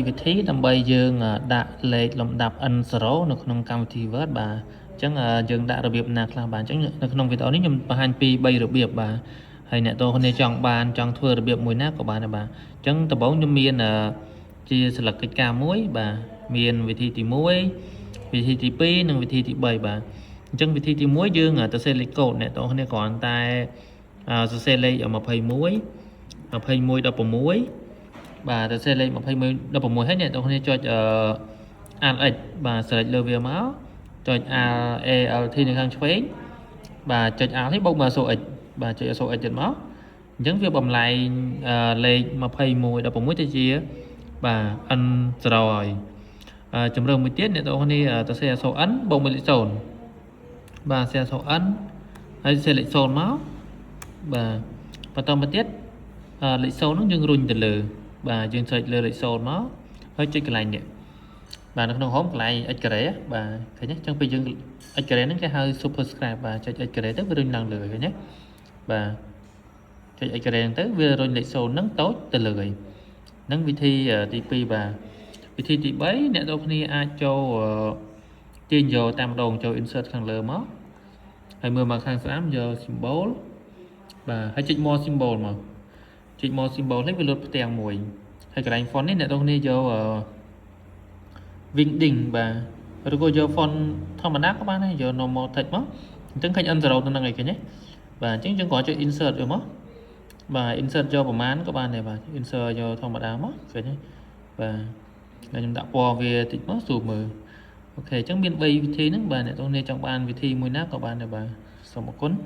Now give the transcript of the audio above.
វិធីដើម្បីយើងដាក់លេខលំដាប់ N0 នៅក្នុងកម្មវិធី Word បាទអញ្ចឹងយើងដាក់របៀបណាខ្លះបាទអញ្ចឹងនៅក្នុងវីដេអូនេះខ្ញុំបង្ហាញពី3របៀបបាទហើយអ្នកទោគ្នាចង់បានចង់ធ្វើរបៀបមួយណាក៏បានដែរបាទអញ្ចឹងដំបូងខ្ញុំមានជាស្លឹកកិច្ចការមួយបាទមានវិធីទី1វិធីទី2និងវិធីទី3បាទអញ្ចឹងវិធីទី1យើងទៅសេលេខកូដអ្នកទាំងគ្នាគ្រាន់តែសរសេរលេខ21 21 16បាទទៅសេលេខ21 16ហើយអ្នកទាំងគ្នាចុចអឺ Alt X បាទ select លើវាមកចុច Alt A L T នៅខាងឆ្វេងបាទចុច Alt នេះបូកមកអក្សរ X បាទចុចអក្សរ X ទៀតមកអញ្ចឹងវាបំលែងលេខ21 16ទៅជាបាទ N0 ហើយជំរឿនមួយទៀតអ្នកទាំងគ្នាទៅសេអក្សរ N បូកមួយលេខ0បាទសេអក្សរ N ហើយសេលេខ0មកបាទបន្តមកទៀតលេខ0ហ្នឹងយើងរុញទៅលើបាទយើងចុចលើលេខ0មកហើយចុចកន្លែងនេះបាទនៅក្នុង home កន្លែង x ការ៉េបាទឃើញទេអញ្ចឹងពេលយើង x ការ៉េហ្នឹងគេហៅ superscript បាទចុច x ការ៉េទៅវារុញឡើងលើឃើញទេបាទចុច x ការ៉េហ្នឹងទៅវារុញលេខ0ហ្នឹងតូចទៅលើហើយហ្នឹងវិធីទី2បាទវិធីទី3អ្នកទាំងគ្នាអាចចូលទាញយកតាមដងចូល insert ខាងលើមកហើយមើលមកខាងស្ដាំយក symbol បាទហើយចុច more symbol មកចុច more symbol នេះវាលុតផ្ទាំងមួយហើយកន្លែង font នេះអ្នកទាំងគ្នាយក Wingding បាទឬក៏យក font ធម្មតាក៏បានដែរយក normal text មកអញ្ចឹងឃើញ N0 ទៅនឹងអីឃើញទេបាទអញ្ចឹងយើងគ្រាន់ចុច insert វាមកបាទ insert យកប្រមាណក៏បានដែរបាទ insert យកធម្មតាមកឃើញទេបាទហើយខ្ញុំដាក់ពណ៌វាតិចមកស្រួលមើល OK អញ្ចឹងមាន3វិធីហ្នឹងបាទអ្នកទាំងនេះចង់បានវិធីមួយណាក៏បានដែរបាទសូមអរគុណ។